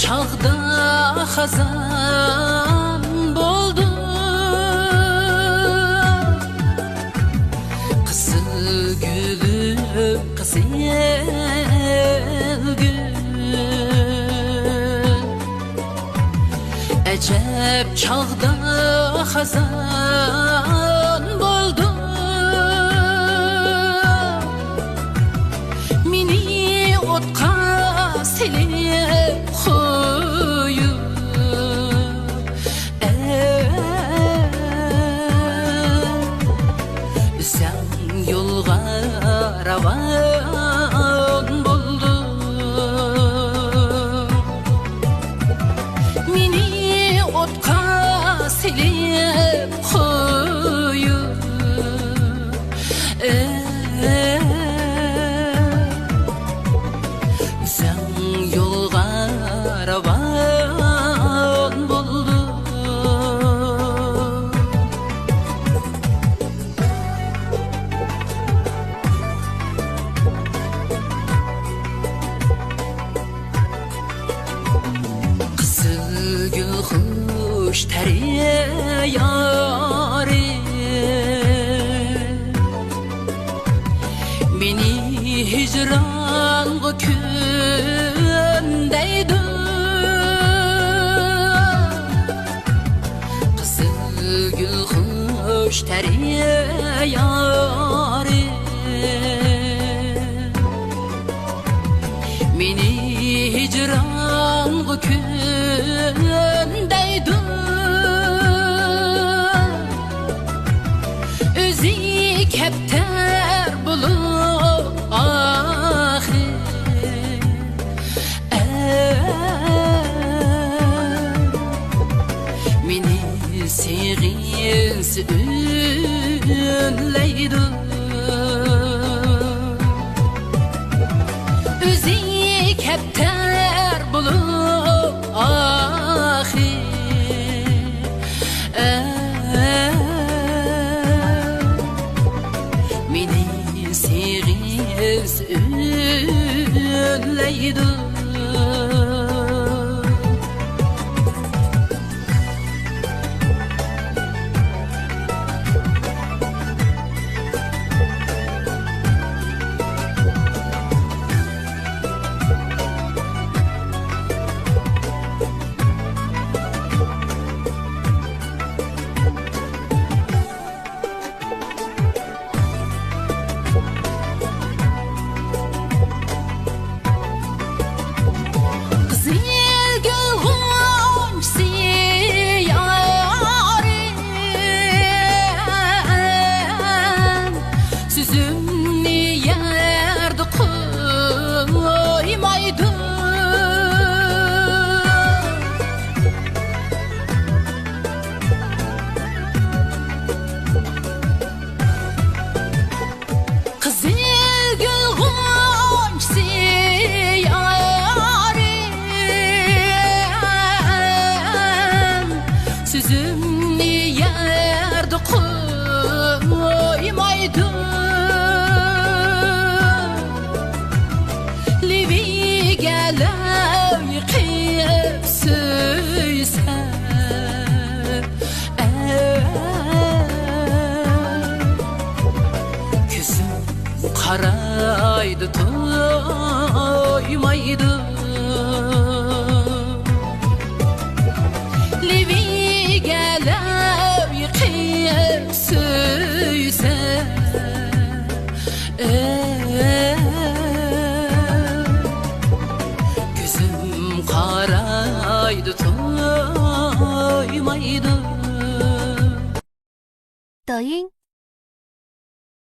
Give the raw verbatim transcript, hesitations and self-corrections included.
چاغدا خازان بولدۇم، قىزىل گۈلۈم، قىزىل گۈل. ئەجەب چاغدا خازان بولدۇم، مېنى ئوتقا سېلىپ قويۇپ، ئەي، ئۆزۈڭ يولغا راۋان بولدۇڭ. مېنى ئوتقا سېلىپ قويۇپ، ئەي، ئۆزۈڭ يولغا راۋان بولدۇڭ. قىزىل گۈل خۇش تەر يارى، مېنى ھىجرانغا كۆندەيدۇ. قىزىل گۈل خۇش تەر يارى، مېنى ھىجرانغا كۆندەيدۇ. ئۆزى كەپتەر بولۇپ ئاخىر، ئەي، مېنى سېغىنسا ئۈنلەيدۇ. ئۆزى كەپتەر بولۇپ ئاخىر، ئەي، مېنى سېغىنسا ئۈنلەيدۇ. قىزىل گۈل غۇنچىسى يارىم، سۆزۈمنى يەردە قويمايدۇ. قىزىل گۈل غۇنچىسى يارىم، سۆزۈمنى يەردە قويمايدۇ. لېۋىگە لەۋ يېقىپ سۆيسەم، كۆزۈم قارايدۇ، تويمايدۇ. لېۋىگە لەۋ يېقىپ سۆيسەم، كۆزۈم قارايدۇ، تويمايدۇ. دايىڭ